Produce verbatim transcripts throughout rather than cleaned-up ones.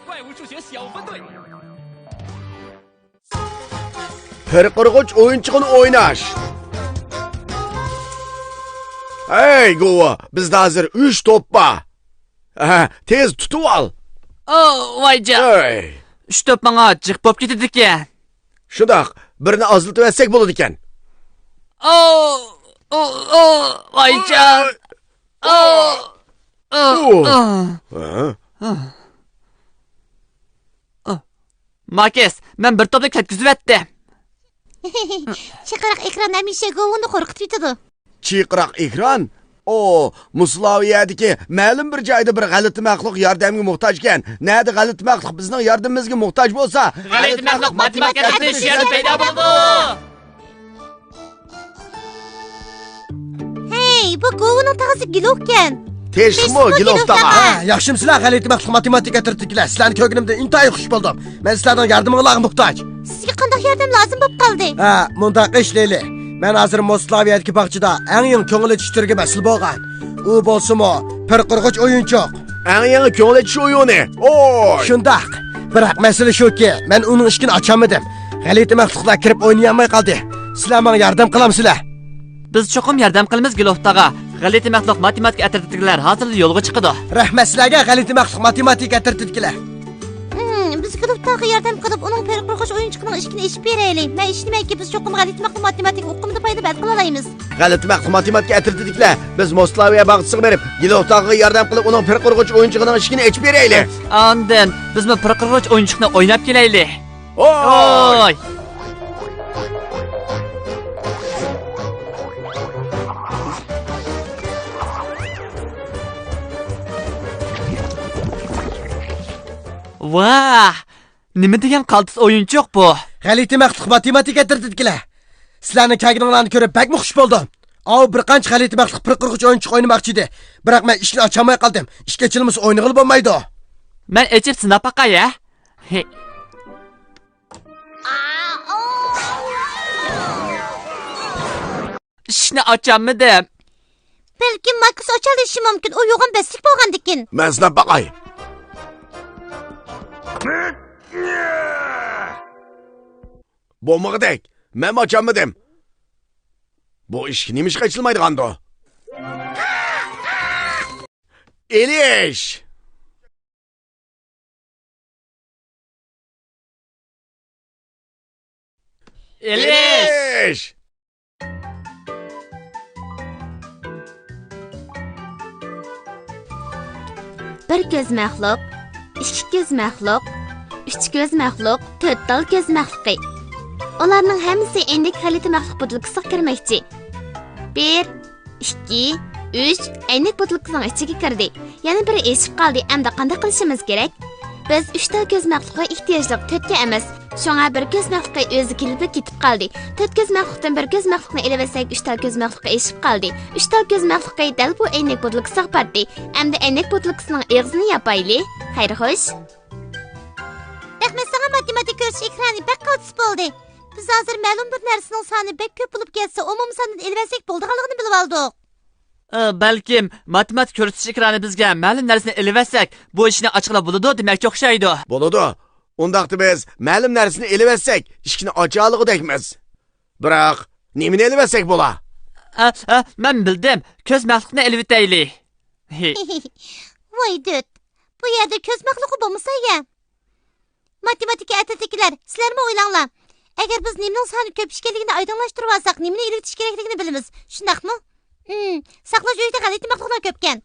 怪物数学小分队。 پىرقىرغۇچ ئويۇنچۇقىنى ئويناش. ھەي، گۇۋا، بىزدە ھازىر ئۈچ توپ بار. ھە، تېز تۇتۇۋال. ئو، ۋايجان. ھەي. ئۈچ توپ ماڭا جىق بولۇپ كېتىدىكەن. شۇنداق، بىرنى ئازلىتىۋەتسەك بولىدىكەن. ئو، ئو، ئو، ۋايجان. ئو، ئو، ئو. ھە؟ ماكىس، مەن بىر توپنى كەتكۈزۈۋەتتىم. چىقىراق ئېكران ھەمىشە گوۋۇنى قورقۇتۇۋېتىدۇ. چىقىراق ئېكران؟ ئو، مۇسلاۋىيەدىكى مەلۇم بىر جايدا بىر غەلىتە مەخلۇق ياردەمگە موھتاج ئىكەن. نەدە غەلىتە مەخلۇق بىزنىڭ ياردىمىمىزگە موھتاج بولسا، غەلىتە مەخلۇق ماتېماتىكا ئەترىتى شۇ يەردە پەيدا بولىدۇ. ھەي، بۇ گوۋۇنىڭ تاغىسى گىلوفكەن. تېشىمۇ تېشىمۇ گىلوف تاغا. ھە، ياخشىمۇسىلەر، غەلىتە مەخلۇق ماتېماتىكا ئەترىتىدىكىلەر، سىلەرنى كۆرگىنىمدىن ئىنتايىن خۇش بولدۇم. مەن سىلەرنىڭ ياردىمىڭلارغا موھتاج. سىزگە قانداق ياردەم لازىم بولۇپ قالدى؟ ھە، مۇنداق ئىش، لىلى. مەن ھازىر مۇسلاۋىيەدىكى باغچىدا ئەڭ يېڭى كۆڭۈل ئېچىش تۈرىگە مەسئۇل بولغان. ئۇ بولسىمۇ پىرقىرغۇچ ئويۇنچۇق. ئەڭ يېڭى كۆڭۈل ئېچىش ئويۇنى. ئوي! شۇنداق. بىراق مەسىلە شۇكى، مەن ئۇنىڭ ئىشىكىنى ئاچالمىدىم. غەلىتە مەخلۇقلار كىرىپ ئوينىيالماي قالدى. سىلەر ماڭا ياردەم قىلامسىلەر؟ بىز چوقۇم ياردەم قىلىمىز، گىلوف تاغا. غەلىتە مەخلۇق ماتېماتىكا ئەترىتىدىكىلەر ھازىرلا يولغا چىقىدۇ. رەھمەت سىلەرگە، غەلىتە مەخلۇق ماتېماتىكا ئەترىتىدىكىلەر. ھىم، بىز گىلوف تاغا ياردەم قىلىپ، ئۇنىڭ پىرقىرغۇچ ئويۇنچۇقىنىڭ ئىشىكىنى ئېچىپ بېرەيلى. مەن ئىشىنىمەنكى، بىز چوقۇم غەلىتە مەخلۇق ماتېماتىكا ئۇقۇمىدا پايدا ھەل قىلالايمىز. غەلىتە مەخلۇق ماتېماتىكا ئەترىتىدىكىلەر، بىز مۇسلاۋىيە باغچىسىغا بېرىپ، گىلوف تاغىغا ياردەم قىلىپ، ئۇنىڭ پىرقىرغۇچ ئويۇنچۇقىنىڭ ئىشىكىنى ئېچىپ بېرەيلى. ئاندىن بىزمۇ پىرقىرغۇچ ئويۇنچۇقنى ئويناپ كېلەيلى. ھوي! ھوي! ۋاھ! نېمە دېگەن قالتىس ئويۇنچۇق بۇ؟ غەلىتە مەخلۇق ماتېماتىكا ئەترىتىدىكىلەر. سىلەرنىڭ كەلگىنىڭلارنى كۆرۈپ بەكمۇ خۇش بولدۇم. ئاۋۇ بىر قانچە غەلىتە مەخلۇق پىرقىرغۇچ ئويۇنچۇق ئوينىماقچى ئىدى. بىراق مەن ئىشىكنى ئاچالماي قالدىم. ئىشىك ئېچىلمىسا ئوينىغىلى بولمايدۇ. مەن ئېچىپ سىناپ باقاي ھە. ئىشىكنى ئاچالمىدىم. بەلكىم ماكىس ئاچالىشى مۇمكىن، ئۇ يوغان بەستلىك بولغاندىكىن. مەن سىناپ باقاي. بولمىغۇدەك، مەنمۇ ئاچالمىدىم. بۇ ئىشىك نېمىشقا ئېچىلمايدىغاندۇ؟ ئېلىش! ئېلىش! بىر كۆز مەخلۇق، ئىككى كۆز مەخلۇق، ئۈچ كۆز مەخلۇق، تۆت تال كۆز مەخلۇقى. ئۇلارنىڭ ھەممىسى ئەينەك غەلىتە مەخلۇق بوتۇلكىسىغا كىرمەكچى. بىر، ئىككى، ئۈچ، ئەينەك بوتۇلكىسىنىڭ ئىچىگە كىردى. يەنە بىرى ئېشىپ قالدى. ئەمدى قانداق قىلىشىمىز كېرەك؟ بىز ئۈچ تال كۆز مەخلۇقى ئېھتىياجلىق، تۆتكە ئەمەس. شۇڭا بىر كۆز مەخلۇقى ئۆزى كېلىپلا كېتىپ قالدى. تۆت كۆز مەخلۇقتىن بىر كۆز مەخلۇقنى ئېلىۋەتسەك، ئۈچ تال كۆز مەخلۇقى ئېشىپ قالدى. ئۈچ تال كۆز مەخلۇقى دەل بۇ ئەينەك بوتۇلكىسىغا باردى. ئەمدى ئەينەك بوتۇلكىسىنىڭ ئېغىزىنى ياپايلى. خەير خوش. رەھمەت ساڭا، ماتېماتىكا كۆرسىتىش ئېكرانى بەك قالتىس بولدى. بىز ھازىر مەلۇم بىر نەرسىنىڭ سانى بەك كۆپ بولۇپ كەتسە، ئومۇمىي ساندىن ئېلىۋەتسەك بولىدىغانلىقىنى بىلىۋالدۇق. ئى، بەلكىم ماتېماتىكا كۆرسىتىش ئېكرانى بىزگە مەلۇم نەرسىنى ئېلىۋەتسەك، بۇ ئىشنى ئاچقىلى بولىدۇ دېمەككە ئوخشايدۇ. بولىدۇ. ئۇنداقتا بىز مەلۇم نەرسىنى ئېلىۋەتسەك، ئىشىكنى ئاچالىغۇدەكمىز. بىراق، نېمىنى ئېلىۋەتسەك بولا؟ ئە، ئە، مەن بىلدىم. كۆز مەخلۇقنى ئېلىۋېتەيلى. ۋاي دۆت، بۇ يەردە كۆز مەخلۇقى بولمىسا يا؟ ماتېماتىكا ئەترىتىدىكىلەر، سىلەرمۇ ئويلاڭلار. ئەگەر بىز نېمىنىڭ سانى كۆپ ئىكەنلىكىنى ئايدىڭلاشتۇرۇۋالساق، نېمىنى ئېلىۋېتىش كېرەكلىكىنى بىلىمىز. شۇنداقمۇ؟ ھىم، ساقلاش ئۆيىدە غەلىتە مەخلۇقلار كۆپكەن.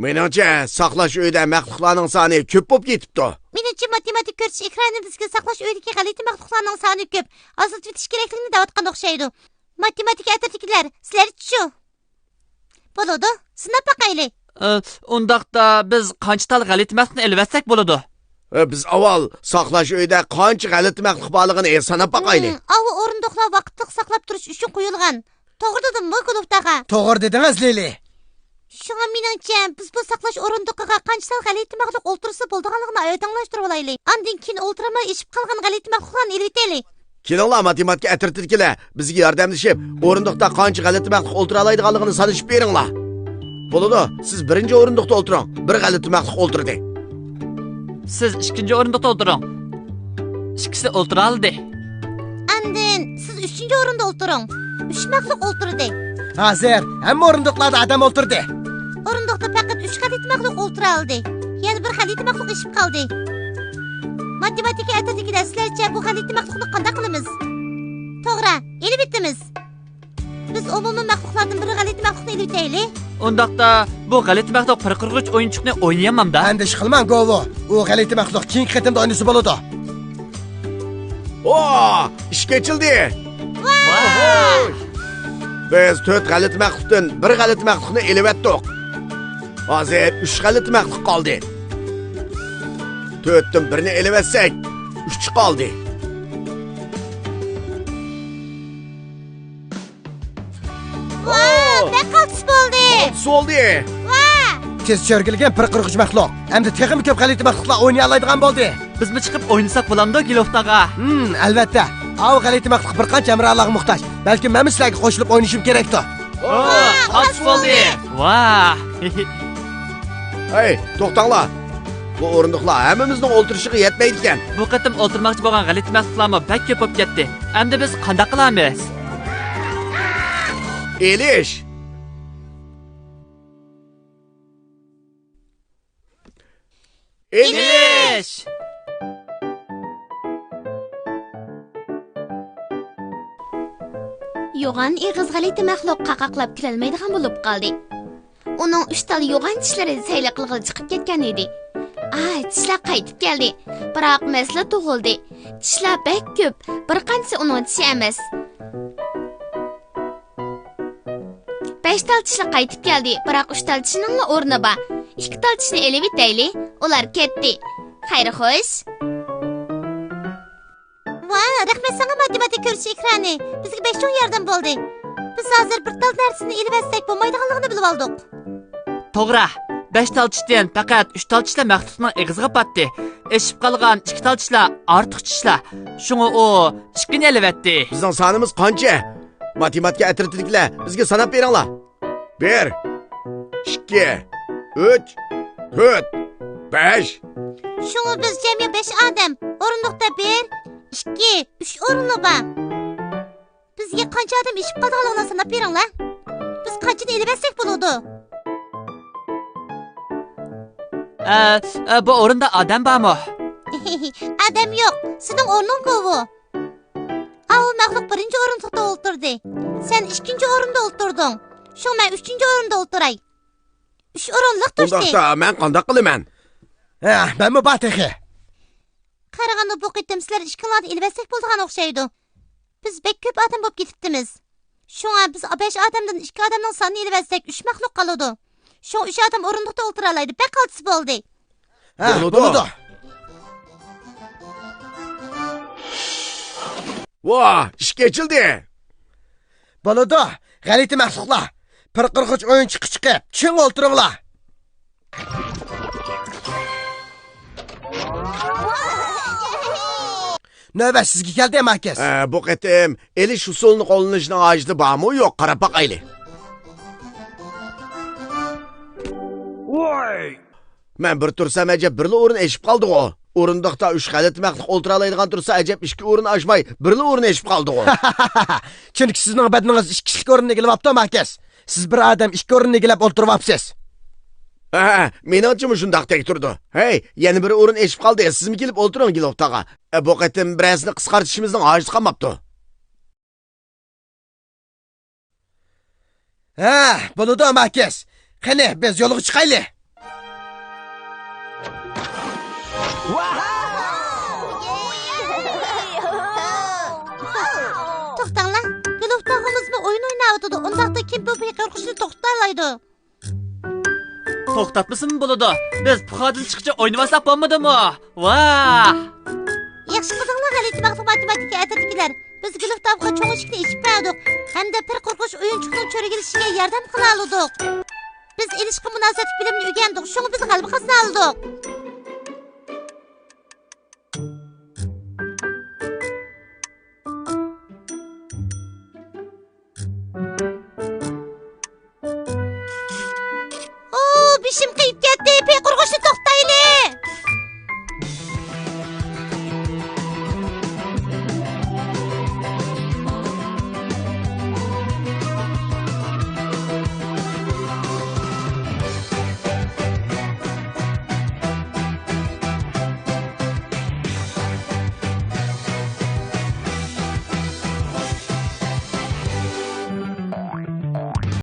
مېنىڭچە، ساقلاش ئۆيىدە مەخلۇقلارنىڭ سانى كۆپ بولۇپ كېتىپتۇ. مېنىڭچە، ماتېماتىكا كۆرسىتىش ئېكرانى بىزگە ساقلاش ئۆيىدىكى غەلىتە مەخلۇقلارنىڭ سانى كۆپ، ئازلىتىۋېتىش كېرەكلىكىنى دەۋاتقان ئوخشايدۇ. ماتېماتىكا ئەترىتىدىكىلەر، سىلەرچىچۇ؟ بولىدۇ، سىناپ باقايلى. ئە، ئۇنداقتا بىز قانچە تال غەلىتە مەخلۇقنى ئېلىۋەتسەك بولىدۇ؟ ئە، بىز ئاۋۋال ساقلاش ئۆيىدە قانچە غەلىتە مەخلۇق بارلىقىنى ساناپ باقايلى. ھىم، ئاۋۇ ئورۇندۇقلار ۋاقىتلىق ساقلاپ تۇرۇش ئۈچۈن قويۇلغان. توغرا دېدىممۇ، گۇلۇف تاغا؟ توغرا دېدىڭىز، لىلى. شۇڭا مېنىڭچە، بىز بۇ ساقلاش ئورۇندۇقىغا قانچە تال غەلىتە مەخلۇق ئولتۇرسا بولىدىغانلىقىنى ئايدىڭلاشتۇرۇۋالايلى. ئاندىن كېيىن ئولتۇرالماي ئېشىپ قالغان غەلىتە مەخلۇقلارنى ئېلىۋېتەيلى. كېلىڭلار، ماتېماتىكا ئەترىتىدىكىلەر، بىزگە ياردەملىشىپ، ئورۇندۇقتا قانچە غەلىتە مەخلۇق ئولتۇرالايدىغانلىقىنى سانىشىپ بېرىڭلار. بولىدۇ، سىز بىرىنچى ئورۇندۇقتا ئولتۇرۇڭ. بىر غەلىتە مەخلۇق ئولتۇردى. سىز ئىككىنچى ئورۇندۇقتا ئولتۇرۇڭ. ئىككىسى ئولتۇرالىدى. ئاندىن سىز ئۈچىنچى ئورۇندا ئولتۇرۇڭ. ئۈچ مەخلۇق ئولتۇردى. ھازىر ھەممە ئورۇندۇقلاردا ئادەم ئولتۇردى. ئورۇندۇقتا پەقەت ئۈچ غەلىتە مەخلۇق ئولتۇرالىدى. يەنە بىر غەلىتە مەخلۇق ئېشىپ قالدى. ماتېماتىكا ئەترىتىدىكىلەر، سىلەرچە بۇ غەلىتە مەخلۇقنى قانداق قىلىمىز؟ توغرا، ئېلىۋېتىمىز. بىز ئومۇمىي مەخلۇقلاردىن بىر غەلىتە مەخلۇقنى ئېلىۋېتەيلى. ئۇنداقتا بۇ غەلىتە مەخلۇق پىرقىرغۇچ ئويۇنچۇقنى ئوينىيالمامدا؟ ئەندىشە قىلماڭ، گوۋۇ. ئۇ غەلىتە مەخلۇق كېيىنكى قېتىمدا ئوينىسا بولىدۇ. ئو، ئىشىك ئېچىلدى. ۋاھ! بىز تۆت غەلىتە مەخلۇقتىن بىر غەلىتە مەخلۇقنى ئېلىۋەتتۇق. ھازىر ئۈچ غەلىتە مەخلۇق قالدى. تۆتتىن بىرنى ئېلىۋەتسەك، ئۈچ قالدى. ۋاھ، بەك قالتىس بولدى. قالتىس بولدى. ۋاھ. تېز چۆرگىلىگەن پىرقىرغۇچ مەخلۇق. ئەمدى تېخىمۇ كۆپ غەلىتە مەخلۇقلار ئوينىيالايدىغان بولدى. بىزمۇ چىقىپ ئوينىساق بولامدۇ، گىلوف تاغا؟ ھىم، ئەلۋەتتە. ئاۋۇ غەلىتە مەخلۇق بىر قانچە ھەمراھلارغا موھتاج. بەلكىم مەنمۇ سىلەرگە قوشۇلۇپ ئوينىشىم كېرەكتۇ. ۋاھ، قالتىس بولدى. ۋاھ. ھەي، توختاڭلار. بۇ ئورۇندۇقلار ھەممىمىزنىڭ ئولتۇرۇشىغا يەتمەيدىكەن. بۇ قېتىم ئولتۇرماقچى بولغان غەلىتە مەخلۇقلارمۇ بەك كۆپ بولۇپ كەتتى. ئەمدى بىز قانداق قىلارمىز؟ ئېلىش. ئېلىش. يوغان ئېغىز غەلىتە مەخلۇق قاقاقلاپ كۈلەلمەيدىغان بولۇپ قالدى. ئۇنىڭ ئۈچ تال يوغان چىشلىرى سەيلە قىلغىلى چىقىپ كەتكەن ئىدى. ئا، چىشلار قايتىپ كەلدى. بىراق مەسىلە تۇغۇلدى. چىشلار بەك كۆپ، بىر قانچىسى ئۇنىڭ چىشى ئەمەس. بەش تال چىشلار قايتىپ كەلدى، بىراق ئۈچ تال چىشىنىڭلا ئورنى بار. ئىككى تال چىشىنى ئېلىۋېتەيلى، ئۇلار كەتتى. خەير خوش. ۋاھ، رەھمەت ساڭا ماتېماتىكا كۆرۈش ئېكرانى. بىزگە بەك چوڭ ياردەم بولدى. بىز ھازىر بىر تال نەرسىنى ئېلىۋەتسەك بولمايدىغانلىقىنى بىلىۋالدۇق. توغرا، بەش تال چىشتىن پەقەت ئۈچ تال چىشلا مەخلۇقنىڭ ئېغىزىغا پاتتى. ئېشىپ قالغان ئىككى تال چىشلا ئارتۇق چىشلا. شۇڭا ئۇ ئىككىنى ئېلىۋەتتى. بىزنىڭ سانىمىز قانچە؟ ماتېماتىكا ئەترىتىدىكىلەر، بىزگە ساناپ بېرىڭلار. بىر، ئىككى، ئۈچ، تۆت، بەش. شۇڭا بىز جەمئىي بەش ئادەم. ئورۇندۇقتا بىر، ئىككى، ئۈچ ئورۇنلا بار. بىزگە قانچە ئادەم ئېشىپ قالىدىغانلىقىنى ساناپ بېرىڭلار. بىز قانچىنى ئېلىۋەتسەك بولىدۇ؟ ئە، ئە، بۇ ئورۇندا ئادەم بارمۇ؟ ئادەم يوق. سېنىڭ ئورنۇڭ-كۇ بۇ. ئاۋۇ مەخلۇق بىرىنچى ئورۇندۇقتا ئولتۇردى. سەن ئىككىنچى ئورۇندا ئولتۇردۇڭ. شۇڭا مەن ئۈچىنچى ئورۇندا ئولتۇراي. ئۈچ ئورۇنلۇق تۇرسى. ئۇنداقتا مەن قانداق قىلىمەن؟ ھە، مەنمۇ بار تېخى. قارىغاندا بۇ قېتىم سىلەر ئىككىڭلارنى ئېلىۋەتسەك بولىدىغان ئوخشايدۇ. بىز بەك كۆپ ئادەم بولۇپ كېتىپتىمىز. شۇڭا بىز بەش ئادەمدىن ئىككى ئادەمنىڭ سانىنى ئېلىۋەتسەك، ئۈچ مەخلۇق قالىدۇ. شۇڭا ئۈچ ئادەم ئورۇندۇقتا ئولتۇرالايدۇ. بەك قالتىس بولدى. ھە، بولىدۇ. بولىدۇ. ۋاھ، ئىشىك ئېچىلدى. بولىدۇ، غەلىتە مەخلۇقلار. پىرقىرغۇچ ئويۇنچۇققا چىقىپ، چىڭ ئولتۇرۇڭلار. نۆۋەت سىزگە كەلدى، ماكىس. ئە، بۇ قېتىم ئېلىش ئۇسۇلىنى قوللىنىشنىڭ ھاجىتى بارمۇ يوق، قاراپ باقايلى. ۋاي! مەن بىر تۇرسام، ئەجەب بىرلا ئورۇن ئېشىپ قالدىغۇ. ئورۇندۇقتا ئۈچ غەلىتە مەخلۇق ئولتۇرالايدىغان تۇرسا، ئەجەب ئىككى ئورۇن ئاشماي، بىرلا ئورۇن ئېشىپ قالدىغۇ. چۈنكى سىزنىڭ بەدىنىڭىز ئىككى كىشىلىك ئورۇننى ئىگىلەۋاپتۇ، ماكىس. سىز بىر ئادەم ئىككى ئورۇننى ئىگىلەپ ئولتۇرۇۋاپسىز. ھە، مېنىڭچىمۇ شۇنداق تەگتۈردى. ھەي، يەنە بىر ئورۇن ئېشىپ قالدى. سىزمۇ كېلىپ ئولتۇرۇڭ، گىلوف تاغا. ئە، بۇ قېتىم بىرەرسىنى قىسقارتىشىمىزنىڭ ھاجىتى قالماپتۇ. ھە، بولىدۇ، ماكىس. قېنى، بىز يولغا چىقايلى. توختاڭلار، گىلوف تاغىمىزمۇ ئويۇن ئويناۋاتىدۇ. ئۇنداقتا كىم بۇ پىرقىرغۇچنى توختىتالايدۇ؟ توختاتمىسىمۇ بولىدۇ. بىز پۇخادىن چىققىچە ئوينىۋالساق بولمىدىمۇ؟ ۋاھ! ياخشى قىلدىڭلار، غەلىتە مەخلۇق ماتېماتىكا ئەترىتىدىكىلەر. بىز گىلوف تاغا چوڭ ئىشىكنى ئېچىپ بەردۇق ھەمدە پىرقىرغۇچ ئويۇنچۇقنىڭ چۆرگىلىشىگە ياردەم قىلالىدۇق. بىز ئېلىشقا مۇناسىۋەتلىك بىلىمنى ئۆگەندۇق، شۇڭا بىز غەلىبە قازىنالىدۇق.